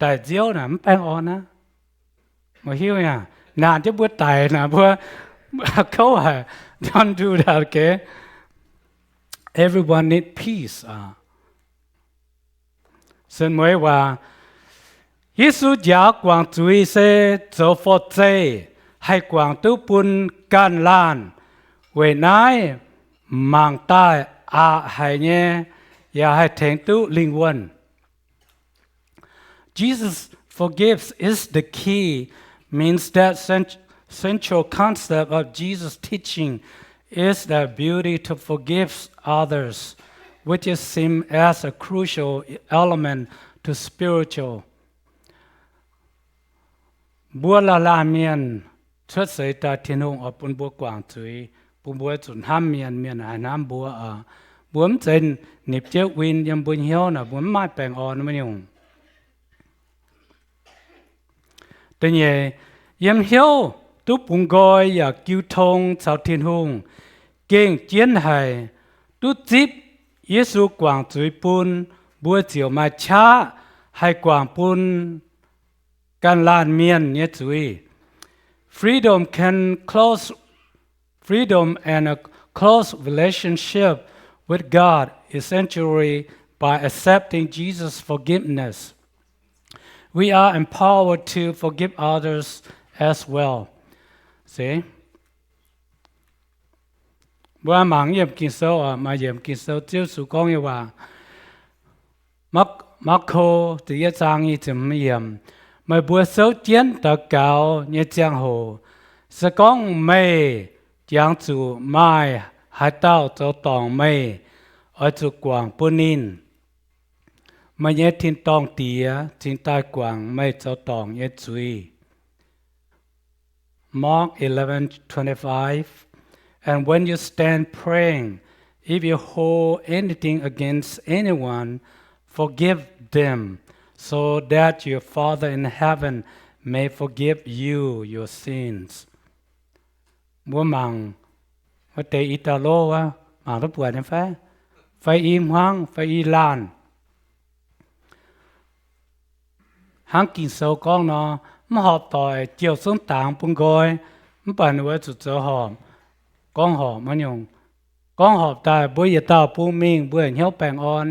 daic nziouv naaic mv baengh orn aqv. Mbuo hiuv nyei aac, naanc jienv mbuo daic naaic mbuo kouv haic. Don't do that, okay? Everyone need peace. Sen mueiz waac, Yesu njaaux guangc zuiz se zoux forv-zeih haih guangc duqv bun ganh laanh. Weic naaiv mangc daaih aqc haic nyei, yaac haih tengx duqv lingh wuonh. Jesus forgives is the key means that cent- central concept of Jesus' teaching is the ability to forgive others, which is seen as a crucial element to spiritual. Mbuo laanh laanh mienh cuotv seix daaih Tin-Hungh oix bun mbuo guangc zuiz, bun mbuo zuqc hnamv mienh, mienh haih hnamv mbuo oc. Mbuo mv zeiz nipc jienv win yiem mbuo hnyouv naaic mbuo mv maaih baengh orn wuov nyungc. Da'nyeic, yiem hnyouv duqv bungx nqoi yaac jiu tong caux Tin-Hungh gengh jienv haic. Duqv zipv Yesu guangc zuiz bun, mbuo ziouc maaih qaqv haih guangc bun ganh laanh mienh nyei zuiz. Freedom can close, freedom and a close relationship with God essentially by accepting Jesus' forgiveness. We are empowered to forgive others as well. See? Mbuo mangc yiem Ging-Sou oc, maaih yiem Ging-Sou Ziouv Yesu gorngv nyei waac. Maako ziepc yietv zaang nyic ziepc hmz yiemc, meih mbuo souv jienv daux gaux nyei ziangh hoc, se gorngv meih jangx zuqc maaih haaix dauh zoux dorngc meih, oix zuqc guangc bun ninh. Meih nyei tin-dorngh Diex cingx daaih guangc meih zoux dorngc nyei zuiz. Mark eleven twenty-five, and when you stand praying, if you hold anything against anyone, forgive them, so that your Father in heaven may forgive you your sins. Mbuo mangc wuov deix i dauh lov wuov, mangc duqv buatc nyei fai? Fai i hmuangv fai i laanh? Hnangv Ging-Sou gorngv nor, mv horpc doic jouh zungv dangx bun nqoi, Mv baac ninh mbuo zuqc zoux horpc, gorngv horpc wuov nyungc. Gorngv horpc daaih mbuo yietc dauh bun mingh mbuo hnyouv baengh orn.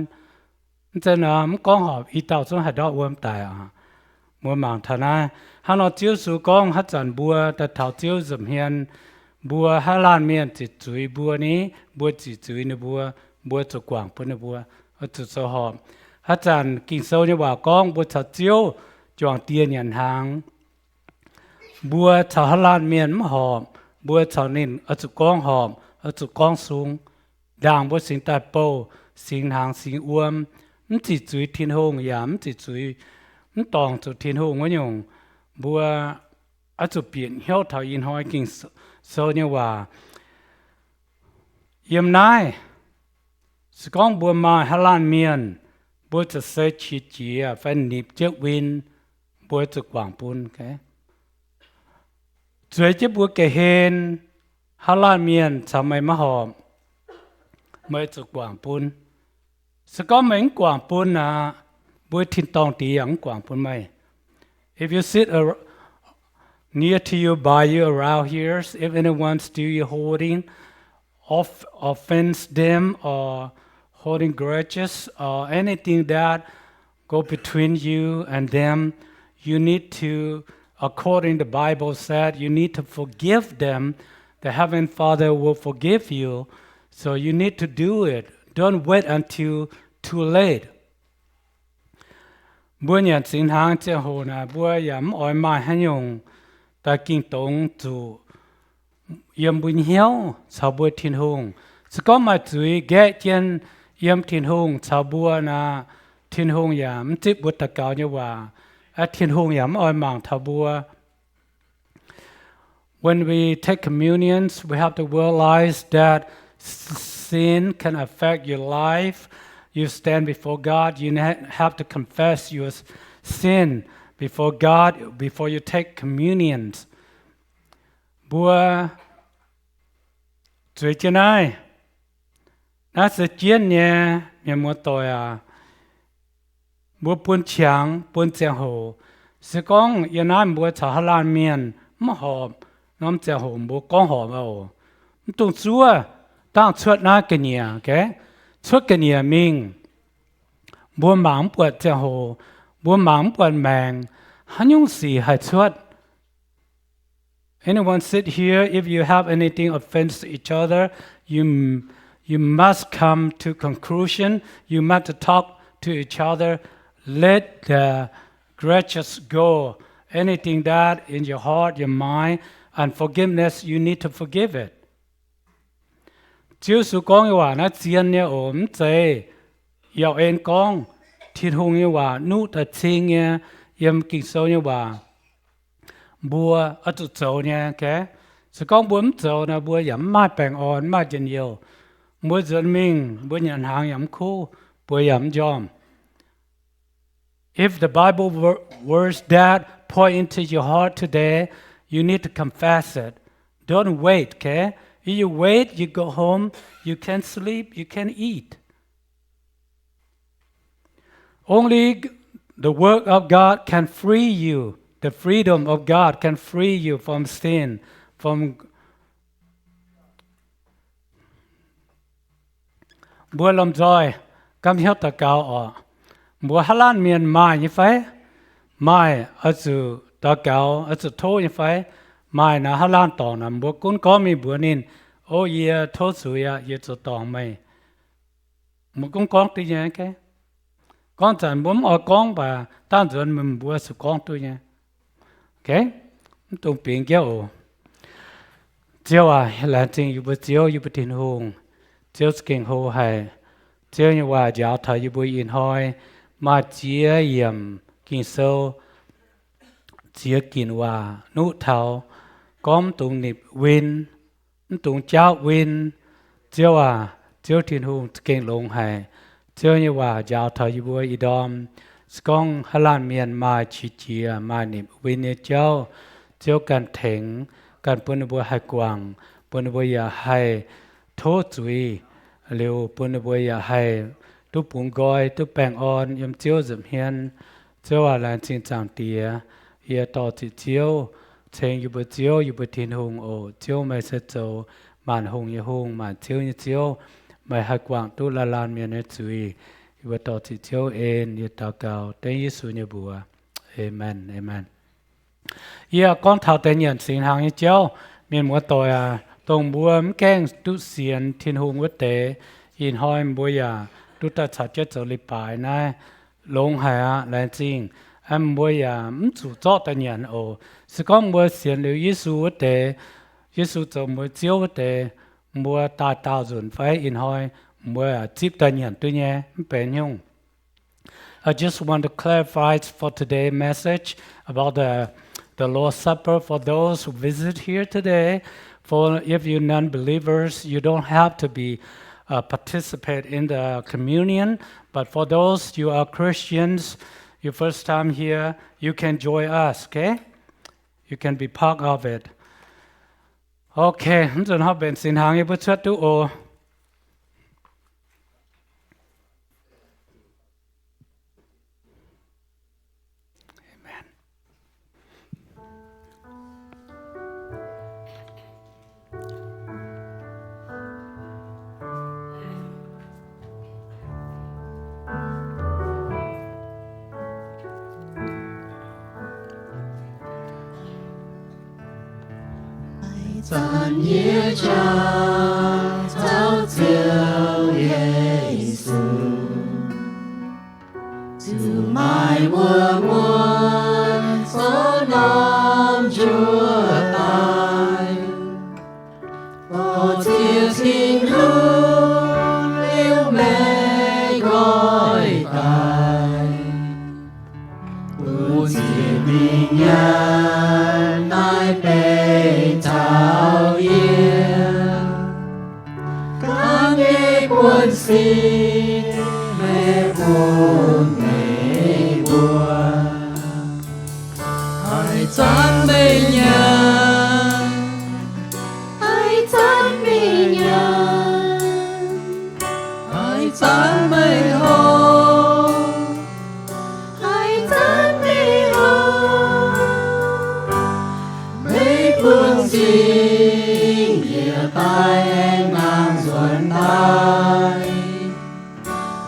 Mv zeiz nor, mv gorngv horpc i dauh zungv haih ndortv wuom daic aqv. Mbuo mangc taux naaiv, hnangv nor Ziouv Yesu gorngv haaix zanc mbuo daaih taux Ziouv nza'hmien, mbuo haaix laanh mienh ziqc zuiz mbuo ni, mbuo ziqc zuiz ninh mbuo, mbuo zuqc guangc bun ninh mbuo, zuqc zoux horpc. Haaix zanc Ging-Sou nyei waac gorngv mbuo caux Ziouv juangc dieh nyanc hnaangx, mbuo caux haaix laanh mienh mv horpc, mbuo caux ninh oix zuqc gorngv horpc, oix zuqc gorngv sung. Ndaangc mbuo singx daaih bouh, singx hnaangx singx wuom, mv ziqc zuiz Tin-Hungh yaac mv ziqc zuiz, mv dorngc zuqc Tin-Hungh wuov nyungc, mbuo oix zuqc bieqc hnyouv taux ih hnoi Ging-Sou nyei waac. Yiem naaiv, se gorngv mbuo maaih haaix laanh mienh, mbuo za'gengh qiex jiez fai nipc jienv win, mbuo zuqc guangc bun. Zueiz jienv mbuo ga'hlen, haaix laanh mienh caux meih maiv horpc, meih zuqc guangc bun. Se gorngv meih mv guangc bun aqv, mbuo tin-dorngh diex yaac mv guangc bun meih. If you sit ar- near to you, by you, around here, if anyone still you holding, off- offends them or holding grudges or anything that go between you and them, you need to, according the Bible said, you need to forgive them. The Heavenly Father will forgive you. So you need to do it. Don't wait until too late. Mbuo nyanc singx hnaangx ziangh hoc naaic, mbuo yaac mv oix maaih haaix nyungc daaih ging dongz zuqc yiem mbuo nyei hnyouv caux mbuo Tin-Hungh. Se gorngv maaih zuiz nqaeqv jienv yiem Tin-Hungh caux mbuo naaic, Tin-Hungh yaac mv zipv mbuo daux gaux nyei waac. Tin-Hungh yaac mv oix mangc taux mbuo. When we take communions, we have to realize that s- sin can affect your life. You stand before God, you ne- have to confess your s- sin before God before you take communions. Mbuo zueiz jienv naaiv. Naaiv se jienv nyei, mienh muoz-doic aac. Mbuo bun qangx, bun ziangh hoc. Se gorngv yiem naaiv mbuo caux haaix laanh mienh mv horpc, norm ziangh hoc mbuo gorngv horpc oc. Mv dungx zuov, dangh cuotv naaiv ga'nyiec, cuotv ga'nyiec mingh. Mbuo mangc mv buatc ziangh hoc, mbuo mangc mv buatc maengc, haaix nyungc sic haih cuotv. Anyone sit here, if you have anything offense to each other, you, you must come to conclusion. You must talk to each other. Let the grudges go. Anything that in your heart, your mind, unforgiveness, you need to forgive it. Ziouv Yesu gorngv nyei waac naaiv zien nyei oc, mv zeiz yaac en gorngv Tin-Hungh nyei waac nuqv daaih cing nyei, yiem Ging-Sou nyei waac. Mbuo oix zuqc zoux nyei, ok? Se gorngv mbuo mv zoux nor, mbuo yaac mv maaih baengh orn, mv maaih njien-youh. Mbuo nzuonx mingh, mbuo nyanc hnaangx yaac mv kuv, mbuo yaac mv njormh. If the Bible ver- verse that pour into your heart today, you need to confess it. Don't wait, okay? If you wait, you go home, you can't sleep, you can't eat. Only the work of God can free you. The freedom of God can free you from sin, from Mbuo lomh nzoih gapv hnyouv daux gaux oc. Mbuo haaix laanh mienh maaih nyei fai? Maaih oix zuqc daux gaux, oix zuqc tov nyei fai? Maaih naaic haaix laanh dorngc naaic, mbuo gunv gorngv mingh mbuox ninh, O, yie tov zuiz aqv, yie zoux dorngc meih. Mbuo gunv gorngv duqv nyei. Gorngv zanc mbuo mv oix gorngv, mv baac dangh nzuonx mbuo zuqc gorngv duqv nyei. Mv dungx bingx jienv oc. Ziouv aac, laengz zingh yie mbuo Ziouv, yie mbuo Tin-Hungh. Ziouv za'gengh hlo haic. Ziouv nyei waac njaaux taux yie mbuo ih hnoi maaih ziex yiemc Ging-Sou, ziex ginc waac nuqv taux gorngv mv dungx nipc win, mv dungx jaauv win. Ziouv aac, Ziouv Tin-Hungh za'gengh longx haic. Ziouv nyei waac njaaux taux yie mbuo ih ndorm, se gorngv haaix laanh mienh maaih qiex jiez, maaih nipc win nyei jauv, Ziouv ganh tengx, ganh bun ninh mbuo haih guangc, bun ninh mbuo yaac haih tov zuiz, liuz bun ninh mbuo yaac haih duqv bungx nqoi, duqv baengh orn yiem Ziouv nza'hmien. Ziouv aac, laengz zingh Zaangc Diex. Yie dorh ziqc Ziouv ceng yie mbuo Ziouv, yie mbuo Tin-Hungh oc. Ziouv, meih se zoux maanc hungh nyei Hungh, maanc ziouv nyei Ziouv. Meih haih guangc duqv laanh laanh mienh nyei zuiz. Yie mbuo dorh ziqc Ziouv en, yie daux gaux dengv Yesu nyei mbuox. Aamen, aamen. Yie gorngv taux deix nyanc singx hnaangx nyei jauv, mienh muoz-doic aac, dongh mbuo mv gaengh duqv sienx Tin-Hungh wuov deix, ih hnoi mbuo yaac duqv daaih caux jienv zoux leiz-baaix naaiv, longx haic aqv. Laengz zingh, mbuo yaac mv zuqc zorqv daaih nyanc oc. Se gorngv mbuo sienx liuz Yesu wuov deix, Yesu zoux mbuo Ziouv wuov deix, mbuo daaih daauh nzunc fai ih hnoi mbuo zipv daaih nyanc duqv nyei, mv benx haaix nyungc. I just want to clarify for today's message about the, the Lord's Supper for those who visit here today. For if you non-believers, you don't have to be uh, participate in the communion. But for those you are Christians, your first time here, you can join us, okay? You can be part of it. Okay, mv nzunc hnoi mbenc singx hnaangx yie mbuo cuotv duqv oc. Amen. Zanc yie jangx caux Ziouv Yesu, zuqc maaih wuom muonz sortv norm njuov daaih, dorh Ziouv Tin-Hungh liuz meih nqoi daaih, bun ziex mingh nyanc naaiv benx taux yie ganh nyei buonv-sin, meih bun meih mbuo. Haaix zanc meih nyanc, haaix zanc meih nyanc, haaix zanc meih hopv, haaix zanc meih hopv, meih buonv-sin yie daaih aengx nangh nzuonx daaih,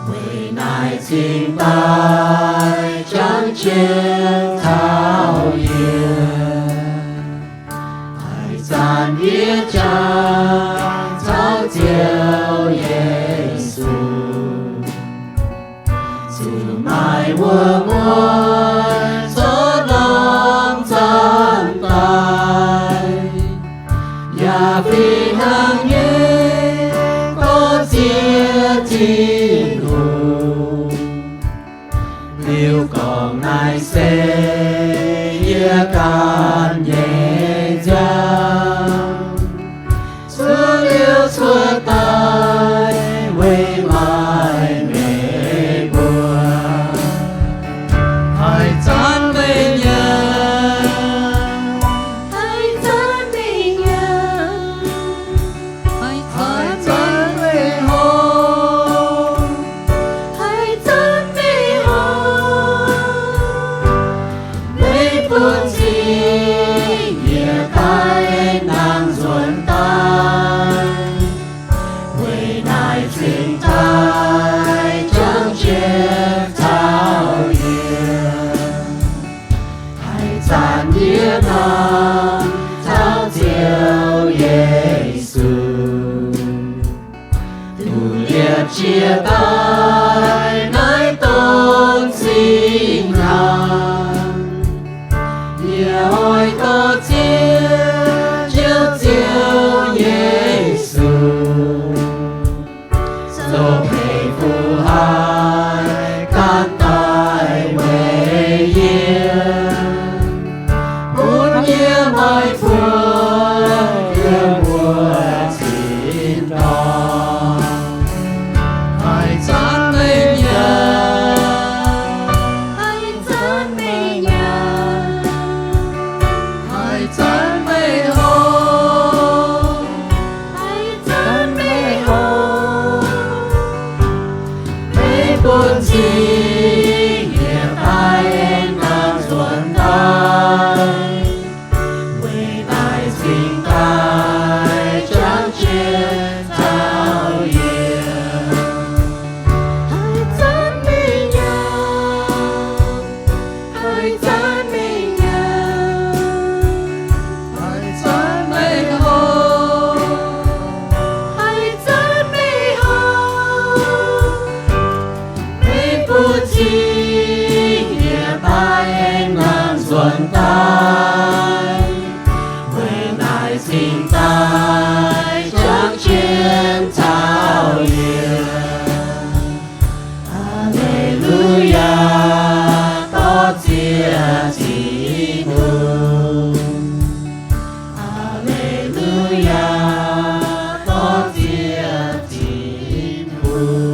weic naaiv cingx daaih jangx jienv taux yie. Haaix zanc yie jangx caux Ziouv Yesu, zuqc maaih wuom muonz sortv norm zanc daaih, yaac fih hnangv nyei gorngv Ziouv Tin-Hungh, liuz gorngv naaiv se yie ganh nyei nziaamv, cuotv liuz cuotv daaih weic maaih meih mbuo. Haaix zanc meih nyanc, haaix zanc meih nyanc, haaix zanc meih hopv, haaix zanc meih hopv, meih buonv-sin yie daaih nangh nzuonx daaih, weic naaiv cingx daaih jangx jienv taux yie. Haaix zanc yie nangh caux Ziouv Yesu, duqv liepc jiez daaih naaiv donx singx hnaangx, yie oix dorh Ziouv, Ziouv, Ziouv Yesu, zoux heix fuqv haic ganh daaih weic yie, bun yie maaih buonc yiem wuov tin-dorngh. Haaix zanc taux yie. Haiz zanc meih nyanc, haiz zanc meih nyanc, haiz zanc meih horpc, haiz zanc meih horpc. Meih bun cing yie daaih aengx nangh nzuonx daaih, weic naaiv cingx daaih jangx jienv caux yie. Aa^le^lu^yaa, dorh ziex Tin-Hungh. Aa^le^lu^yaa, dorh ziex Tin-Hungh.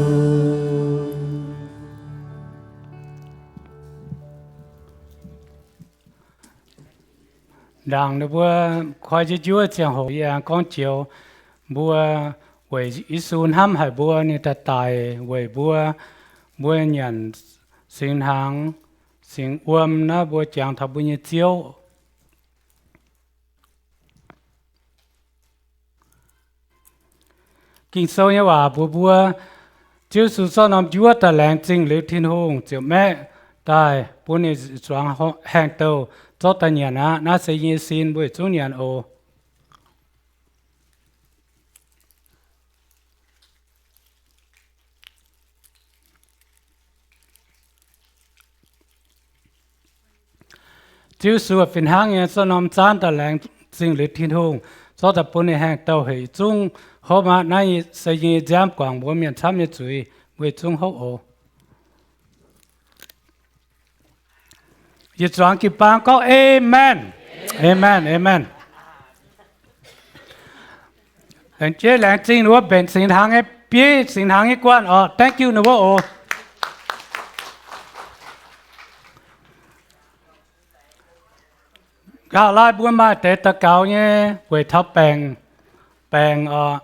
Ndaangc ninh mbuo koi jienv njuov ziangh hoc yie aengx gorngv joux, mbuo weic Yesu hnamv haic mbuo, ninh daaih daic weic mbuo, mbuo nyanc singx hnaangx, singx wuom naaiv mbuo jangx taux mbuo nyei Ziouv. Ging-Sou nyei waac mbuox mbuo, Ziouv Yesu zorqv norm njuov daaih laengz zingh liuz Tin-Hungh ziouc maeqv daaih bun ninh zuangx haengh douh zorqv daaih nyanc aqv. Naaiv se yie nyei sin, mbuo yietc zungv nyanc oc. Ziouv Yesu fih hnangv nyei zorqv norm zaanv daaih laengz zingh liuz Tin-Hungh, zorqv daaih bun ninh haengh douh heuc yietc zungv hopv aqv. Naaiv se yie nyei nziaamv guangc mbuo mienh camv nyei zuiz. Mbuo yietc zungv hopv oc. Yietc zuangx jiu-baang gorngv, Aamen. Aamen, aamen. Laengz jeiv laengz zingh ninh mbuo mbenc singx hnaangx nyei bieiv, singx hnaangx nyei guanh oc. Thank you ninh mbuo oc. Nqa'haav laai mbuo maaih deix daux gaux nyei weic taux baengc, baengc oc.